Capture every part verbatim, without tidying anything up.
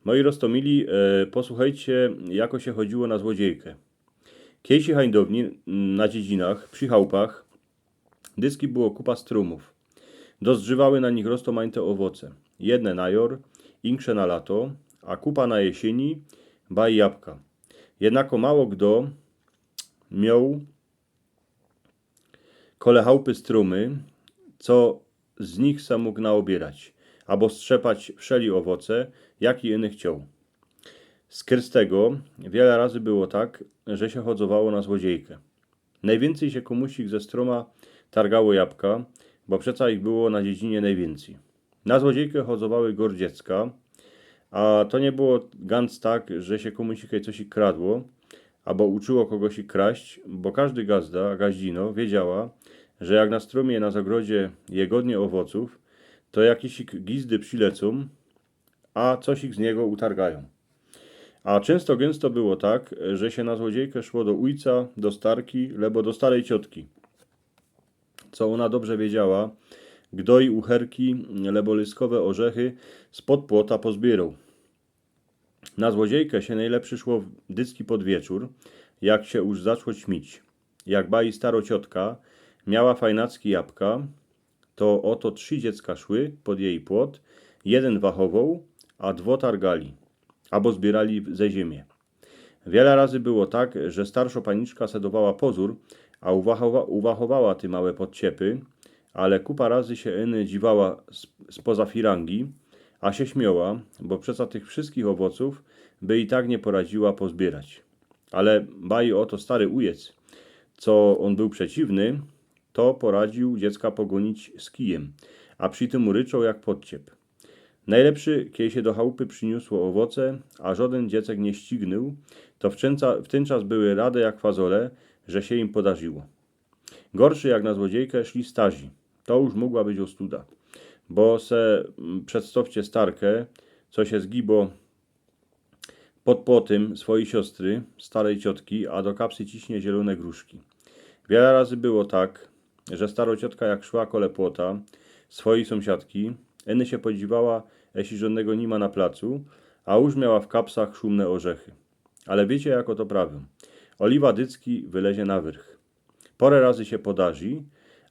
Moi roztōmili, e, posłuchejcie, jako sie chodziło na złodziejkã. Kiejsi hań downi, na dziedzinach, przi chałpach, dyski było kupa strōmōw. Dozdrziwały na nich roztōmajte owoce. Jedne na jor, inksze na lato, a kupa na jesyni, ba i jabka. Jednako mało gdo mioł kole chałpy strōmy, co z nich se mōg naobierać, abo strzepać wszeli owoce, jaki iny chcioł. Skyrz tego wiela razy było tak, że sie chodowało na złodziejkã. Nojwiyncyj sie kōmusik ze strōma targało jabka, bo przeca ich było na dziedzinie nojwiyncyj. Na złodziejkã chodowały gŏr dziecka, a to niy było ganc tak, że sie kōmusikej cosik kradło, abo uczyło kogosik kraść, bo kożdy gazda, gaździno wiedziała, że jak na strōmie, na zagrodzie je godnie owocōw, to jakiesik gizdy przilecōm, a cosik z niego utargajōm. A czynsto gynsto było tak, że sie na złodziejkã szło do ôjca, do starki, lebo do starej ciotki, co ôna dobrze wiedziała, gdo i ucherki, lebo lyskowe ôrzechy spod płota pozbiyrōł. Na złodziejkã sie nojlepszy szło w dycki pod wieczōr, jak sie już zaczło ćmić. Jak ba i staro ciotka miała fajnacki jabka, to ôto trzi dziecka szły pod jeji płot, jedyn wachowoł, a dwo targali, abo zbiyrali ze ziymie. Wiela razy było tak, że starszo paniczka se dŏwała pozōr, a uwachowa-, uwachowała te małe podciepy, ale kupa razy sie iny dziwała sp-, spoza firangi, a sie śmioła, bo przeca tych wszyskich owocōw by i tak niy poradziyła pozbiyrać. Ale ba i ôto stary ujec, co ôn bōł przeciwny, to poradziōł dziecka pogōnić z kijym, a przi tym ryczoł jak podciep. Nojlepszy, kiej sie do chałpy prziniosło owoce, a żŏdyn dziecek niy ścignył, to w tyn cza-, w tyn czas były rade jak fazole, że sie im podarziło. Gorszy jak na złodziejkã szli starzi. To już mōgła być ôstuda. Bo se, mm, przedstŏwcie starkã, co sie zgibo pod płotym swojij siostry, starej ciotki, a do kapsy ciśnie zielōne gruszki. Wiela razy było tak, że staro ciotka jak szła kole płota swojij sōmsiadki, iny sie podziwała, jeśli żŏdnego niy ma na placu, a już miała w kapsach szōmne ôrzechy. Ale wiycie, jako to prawiōm. Ôliwa dycki wylezie na wyrch. Pŏrã razy sie podarzi,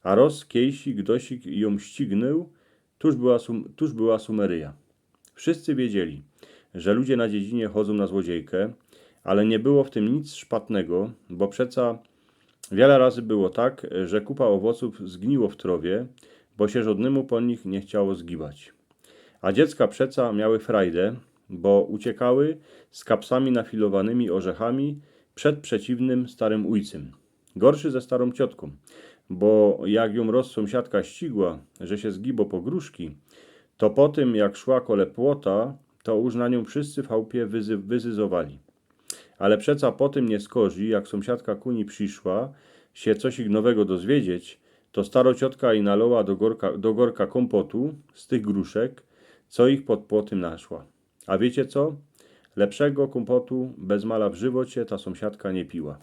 a roz kiejsi gdosik jōm ścignył, tuż była sum-, tuż była sumeryja. Wszyscy wiedzieli, że ludzie na dziedzinie chodzōm na złodziejkã, ale niy było w tym nic szpatnego, bo przeca wiela razy było tak, że kupa owocōw zgniło w trŏwie, bo sie żŏdnymu po nich niy chciało zgibać. A dziecka przeca miały frajde, bo uciekały z kapsami nafilowanymi ôrzechami przed przeciwnym starym ujcym. Gorszy ze starōm ciotkōm, bo jak jōm roz sōmsiadka ścigła, że sie zgibo po gruszki, to po tym, jak szła kole płota, to już na niōm wszyscy w chałpie wyzy-, wyzyzowali. Ale przeca po tym niy skorzij, jak sōmsiadka ku nij prziszła sie cosik nowego dozwiedzieć, to staro ciotka i naloła do gŏrka, do gŏrka kōmpotu z tych gruszek, co ich pod płotym naszła. A wiycie co? Lepszego kōmpotu bez mala w żywocie ta sōmsiadka niy piła.